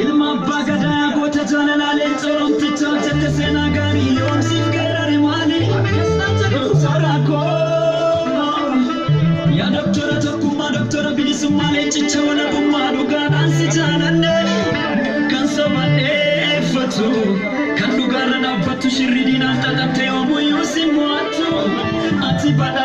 Ilma abbaa gadaa goota jaalalaa leenca oromticha hojjette seenaa gaarii yoomsiif geerare maali? Doktora koo yaa doktora tokkummaa doktora bilisummaa leencicha walabummaa dhugaadhaan si jaalanne kan soba dheeffatu kan dhugaarra dhaabbattu shirri diinaan xaxatte yoomuyyuu si mo'attu ati badhaa.